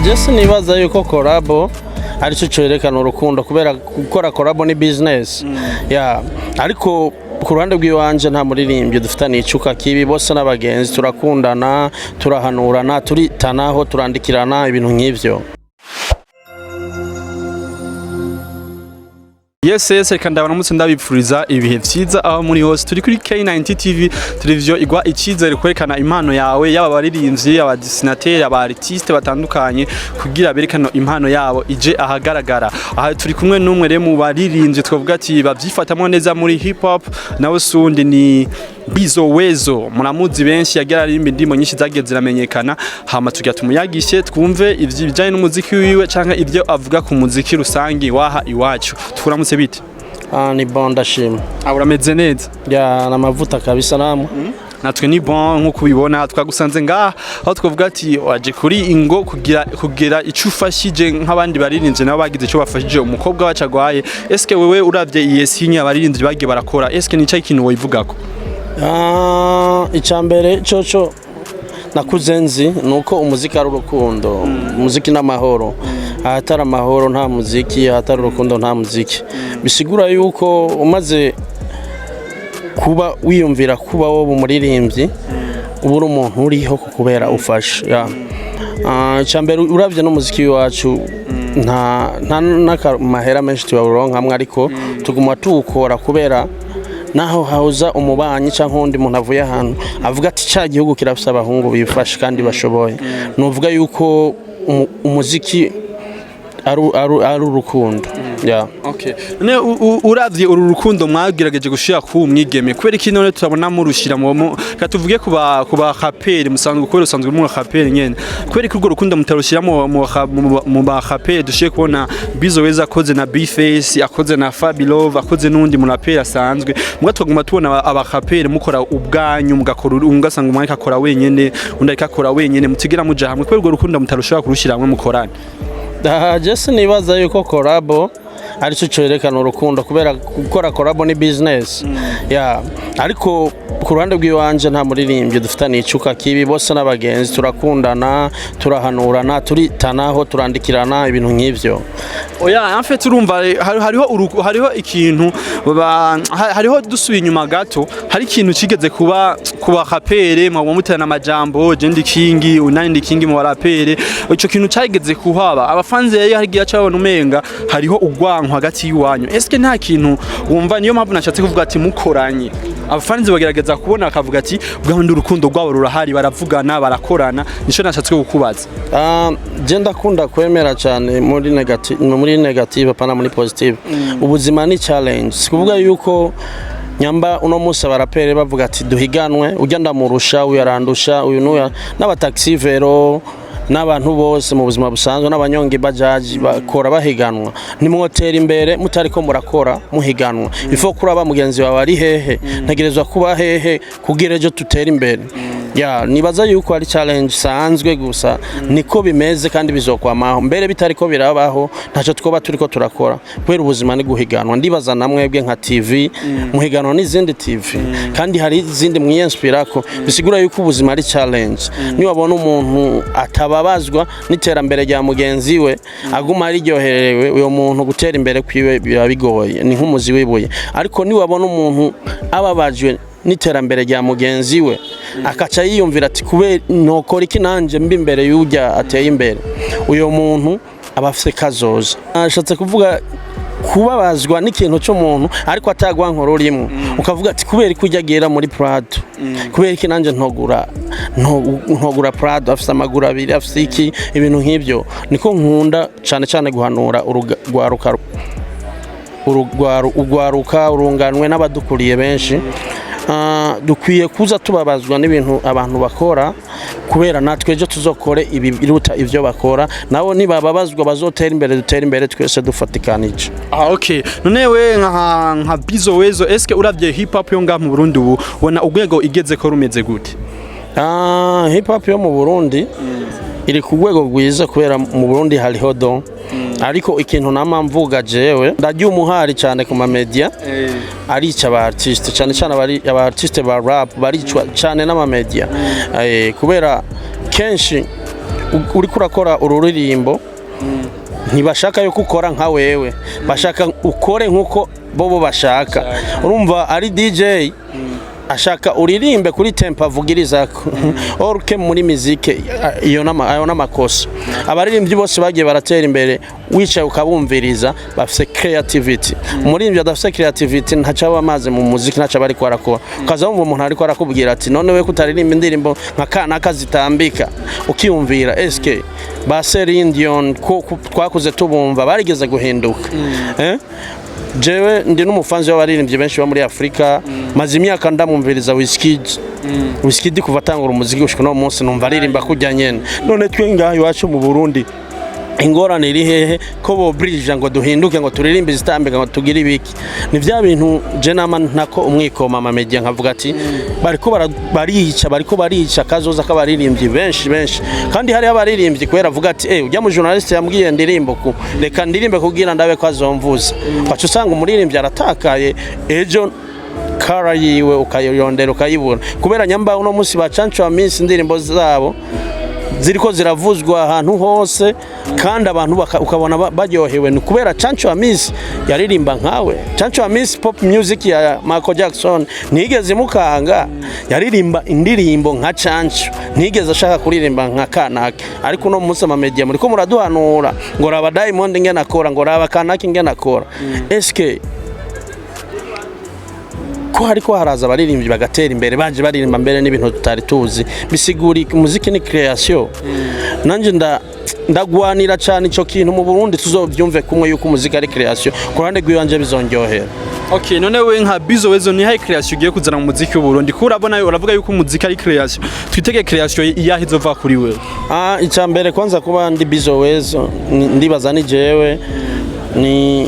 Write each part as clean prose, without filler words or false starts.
Je sinibaza yuko collabo aricyo cyerekana urukundo, kubera gukora collabo ni business ya. Ariko ku ruhande rw'iwanje, nta muririmbyi dufitaniye icuka kibi. Bose n'abagenzi, turakundana, turahanurana, turitanaho, turandikirana, ibintu nk'ivyo. Yes, reka ndabona ndabipfuriza ibihe vyiza aho muri hose. Turi kuri K90 TV, televiziyo igwa icyizere kwerekana impano yawe, yaba abaririmbyi, abadessinateurs, aba artiste batandukanye, kugira berekane impano yabo ije ahagaragara. Aha turi kumwe n'umwe rero mu baririmbyi twavuga ati babyifatamo neza muri hip hop, nawe sundi ni Bizo Wezo. Muramuzi benshi, yagira aririmba indirimbo nyinshi zagiye ziramenyekana. Hama tugira tumuyagishe, twumve ibijanye n'umuziki wiwe canke ibyo avuga ku muziki rusangi waha iwacu. Tukuramutse, bite? Ah, ni bon, ndashima. Ah, urameze neza? Ya, n'amavuta kabisa, namwe? Natwe ni bon. Nk'uko ubibona, twagusanze ngaha aho twavuga ati waje kuri ingo kugira ico ufashije nk'abandi baririmbyi nabo bagize ico bafashije umukobwa wacu agwaye. Eske wewe uravye iyi signe abaririmbyi bagiye barakora, eske ni ikintu woyivugako? Ah, icya mbere coco nakuze nzi ni uko umuziki ari urukundo, umuziki n'amahoro. Ahatari amahoro nta muziki, ahatari urukundo nta muziki. Bisigura yuko umaze kuba wiyumvira kuba wowe umuririmbyi, uba uri umuntu uriho kubera ufasha ya. Ah, icya mbere, uravye n'umuziki w'iwacu, nta n'akamahera menshi tuyawuronkamwe, ariko tuguma tuwukora kubera naho haza umubanyi cyangwa undi muntu avuye ahantu avuga ati cya gihugu kirafise abahungu bifashe kandi bashoboye. Nuvuga yuko umuziki ari urukundo ya. Okay. None uravye uru rukundo mwagerageje gushira ku mwigeme, kubera iki none turabona murushira mu ka tuvuge kuba raperi musanzwe, kubera usanzwe mu raperi nyene, kubera iki urwo rukundo mutarushira mu ba raperi? Dushiye kubona Bizo Weza akoze na B-Face, akoze na Fabilove, akoze n'undi mu raperi asanzwe, muga twaguma tubona aba raperi mukora ubwanyu, mugakora, ugasanga umwe akora wenyene, undi akora wenyene, mutigera muja hamwe. Kubera urwo rukundo mutarushobora kurushira hamwe mukorane? Aha, je sinibaza yuko collabo aricyo cyerekana urukundo, kubera gukora collabo ni business ya. Ariko ku ruhande rw'iwanje, nta muririmbyi dufitaniye icuka kibi. Bose n'abagenzi, turakundana, turahanurana, turitanaho, turandikirana, ibintu nk'ivyo. Oya, en fait urumva hariho ikintu hariho, dusubiye inyuma gato, hari ikintu kigeze kuba kuba rapere, mwaba muterana amajambo, je ndi king, unani ndi king mu barapere. Ico kintu cageze kuhaba, abafanzi rero hari igihe cabona umenga hariho urwanko hagati y'iwanyu. Eske nta kintu wumva? Niyo mpamvu nashatse kuvuga ati mukoranye, abafanzi bagerageza kubona bakavuga ati bwahandi urukundo rwabo rurahari, baravugana, barakorana. Nico nashatse kukubaza. Ah, je ndakunda kwemera cyane muri negative, apana muri positive. Ubuzima ni challenge. Si kuvuga yuko nyamba uno munsi abarapere bavuga ati duhiganwe, ujya ndamurusha, uyu arandusha, uyu n'uyu, n'abataxi vélo n'abantu bose mu buzima busanzwe, n'abanyonga bajaji bakora bahiganwa. Nimwotera imbere mutariko murakora muhiganwa. Ifo kuraba mugenzi wawe ari hehe, ntegerezwa kuba hehe kugira ejo tutere imbere. Ya, nibaza yuko ari challenge isanzwe gusa, niko bimeze kandi bizokwamaho. Mbere bitariko birabaho, ntacyo twoba turiko turakora, kubera ubuzima ni guhiganwa. Ndibaza na mwebwe nka TV muhiganwa n'izindi TV, kandi hari izindi mwiyinspirako. Bisigura yuko ubuzima ari challenge. Niwabona umuntu atababazwa n'iterambere rya mugenzi we, aguma ariryoherewe, uyo muntu gutera imbere kwiwe biba bigoye, ni nk'umuzi w'ibuye. Ariko niwabona umuntu ababajwe n'iterambere rya mugenzi we, akaca yiyumvira ati kubera nokora iki nanje mbi imbere y'ujya ateye imbere, uyo muntu aba afise kazoza. Ashatse kuvuga kubabazwa n'ikintu cy'umuntu ariko atagwa nkoro urimo, ukavuga ati kubera ko ujya agera muri Prado, kubera iki nanjye ntogura Prado? Afise amaguru abiri, afise iki, ibintu nk'ibyo. Niko nkunda cyane cyane guhanura urwaruka, urunganwe n'abadukuriye benshi. Ah, dukwiye kuza tubabazwa n'ibintu abantu bakora, kubera natwe ejo tuzokore ibi biruta ivyo bakora. Nabo nibababazwa bazotera imbere, dutere imbere twese dufatikanije. Ah, okay. None we nka Bizo Wezo, eske uravye hip hop yo ngaha mu Burundi ubu, ubona urwego igeze ko rumeze gute? Ah, hip hop yo mu Burundi iri ku rwego rwiza, kubera mu Burundi hariho don. Ariko ikintu nama mvuga jewe, ndarya umuhari cyane ku ma media, arica aba artiste cyane cyane, aba artiste ba rap baricwa cyane n'ama media, kubera kenshi Uriko urakora ururirimbo, ntibashaka yuko ukora nka wewe, bashaka ukore nkuko bobo bashaka. Urumva, ari DJ ashaka uririmbe kuri tempo avugirizako orke muri mizike. Iyo nama, ayo namakosa. Abaririmbyi bose bagiye baratera imbere, wicaye ukabumviriza, bafise creativity. Umuririmbyi adafise creativity ntaco aba amaze mu muziki, ntaco aba ariko arakora. Ukaza wumva umuntu ariko arakubwira ati: "None we kutaririmba indirimbo nka kanaka zitambika?" Ukiyumvira, eske ba Celine Dion ko twakuze tubumva barigeze guhinduka, eh? Jewe ndi n'umufanzi w'abaririmbyi benshi bo muri Afurika. Maze imyaka ndamwumviriza Wizkid. Wizkid kuva atangura umuziki gushika uno munsi numva aririmba kurya nyene. None twe ngaha iwacu mu Burundi ingorane iri hehe, ko bobrija ngo duhinduke, ngo turirimbe izitambika, ngo tugire ibiki? Ni vya bintu je nama ntako umwikoma ama media, nkavuga ati bariko barica, bariko barica kazoza k'abaririmbyi benshi benshi. Kandi hariho abaririmbyi kubera avuga ati: "Eh, ujya mu journaliste yambwiye ndirimbo, ku reka ndirimbe kugira ndabe ko azomvuza." Ugaca usanga umuririmbyi aratakaye, ejo kara yiwe ukayirondera ukayibura, kubera nyamba uno munsi ba Canco Amissi indirimbo zabo ziriko ziravuzwa ahantu hose, kandi abantu ukabona baryohewe. Ni kubera Canco Amissi yaririmba nkawe. Canco Amissi, pop music ya Michael Jackson ntigeze imukanga, yaririmba indirimbo nka Canco, ntigeze ashaka kuririmba nka kanaka. Ariko uno munsi ama media muriko muraduhanura ngo raba Diamond ingene akora, ngo raba kanaka ingene akora. Eske ko hariko haraza abaririmbyi bagatera imbere, baje baririmba mbere n'ibintu tutari tuzi, bisigura umuziki ni creation. Nanje ndagwanira cyane ico kintu mu Burundi, tuzovyumve kumwe yuko umuziki ari creation. Ku ruhande rw'iwanje bizonryohera. Okay, none we nka Bizo Wezo ni hayi creation ugiye kuzana mu muziki w'u Burundi? Ko urabona, uravuga yuko umuziki ari creation, twitege creation iyahe izova kuri wewe? Ah, icya mbere kwanza, kuba ndi Bizo Wezo, ndibaza ni jewe ni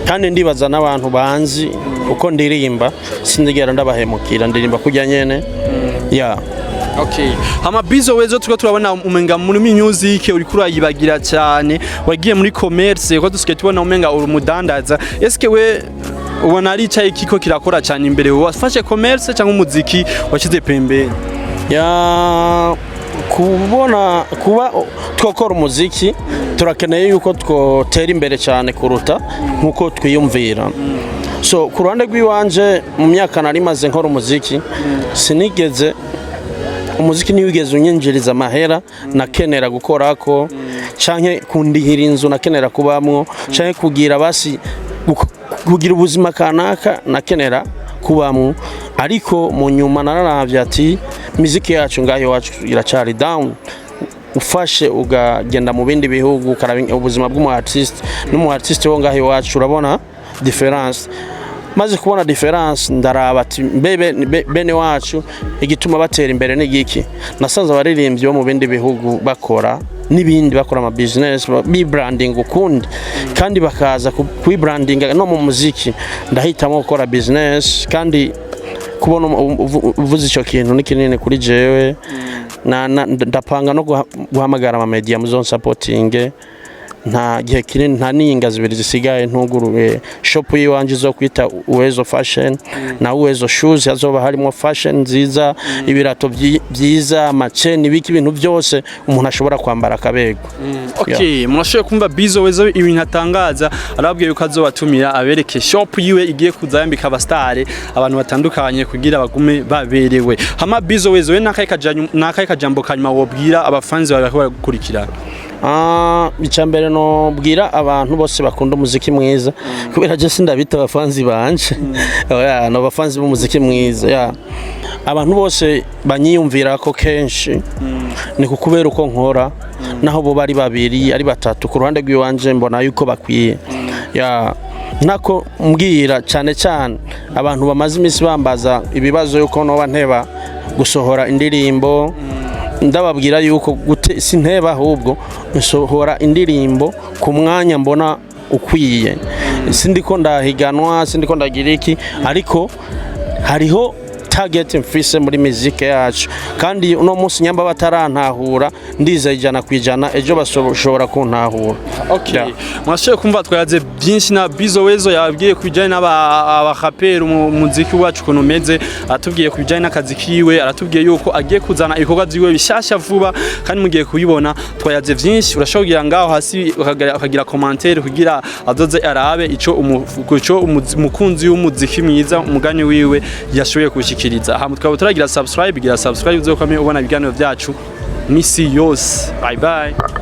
kandi ndibaza n'abantu banzi uko ndirimba, sindigera ndabahemukira, ndirimba kurya nyene ya. Okay. Hama Bizo Wezo, turiko turabona umenga muri music uriko urayibagira cyane, wagiye muri commerce, ko dusigaye tubona umenga uri umudandaza. Eske we ubona ari icyayi kiko kirakora cyane imbere, wafashe commerce cyangwa umuziki washize pembeni? Ya, kubona kuba twakora umuziki, turakeneye yuko twotera imbere cyane kuruta nkuko twiyumvira. So ku ruhande rw'iwanje, mu myaka nari maze nkora umuziki, sinigeze, umuziki ntiwigeze unyinjiriza amahera nakenera gukorako, canke kundihira inzu nakenera kubamwo, canke kugira basi kugira ubuzima kanaka nakenera kubamwo. Ariko mu nyuma nararavye ati miziki yacu ngaho iwacu iracari down. Ufashe ukagenda mu bindi bihugu, ukaraba ubuzima bw'umu artiste n'umu artiste wo ngaho iwacu, urabona difference. Maze kubona difference, ndaraba ati mbebe bene wacu igituma batera imbere ni giki? Nasanze abaririmbyi bo mu bindi bihugu bakora n'ibindi, bakora ama business, bi branding ukundi, kandi bakaza kwi brandinga no mu muziki. Ndahitamo gukora business, kandi kubona uvuze icyo kintu ni kinini kuri jewe. Ndapanga no guhamagara ama media muzon supporting. Nta gihe kinini, nta n'iyinga zibiri zisigaye ntuguruye shop yiwanje zo kwita Uwezo Fashion na Uwezo Shoes. Hazoba harimo fashion nziza, ibirato byiza, amaceni, ibiki, ibintu byose umuntu ashobora kwambara akabego. Okay, murashoboye kumva Bizo Wezo ibintu atangaza. Arababwiye yuko azobatumira abereke shop yiwe igiye kuza yambika abastare, abantu batandukanye, kugira bagume baberewe. Hama Bizo Wezo, we nakaye kajambo kanyuma wobwira abafanzi bawe bariko baragukurikirana? Ah, icya mbere nobwira abantu bose bakunda umuziki mwiza, kubera je sindabita abafanzi banje, oya, no abafanzi b'umuziki mwiza ya abantu bose banyiyumvira ko kenshi ni kukubera uko nkora, naho bo bari babiri ari batatu, ku ruhande rw'iwanje mbona yuko bakwiye ya. Nako mbwira cyane cyane abantu bamaze iminsi bambaza ibibazo yuko noba nteba gusohora indirimbo, ndababwira yuko gute sinteba, ahubwo nsohora indirimbo ku mwanya mbona ukwiye. Sindiko ndahiganwa, sindiko ndagira iki, ariko hariho Target mfise muri muzike yacu, kandi uno munsi nyamba batarantahura, ndizeye 100% ejo bashobora kuntahura. Okay. Yeah. Mwashoboye kumva twayaze byinshi na Bizo Wezo, yabwiye ku bijyanye n'abaraperi, umuziki wacu ukuntu umeze, aratubwiye ku bijyanye n'akazi kiwe, aratubwiye yuko agiye kuzana ibikorwa byiwe bishasha vuba kandi mugiye kubibona. Twayaze byinshi. Urashobora kugira ngaho hasi ukagira commentaire kugira azoze arabe ico umukunzi w'umuziki mwiza, umugani wiwe, yashoboye kushikiriza. Hama tukaba turagira subscribe, gira subscribe uzokwame ubona ibiganiro byacu misi yose. Bye bye.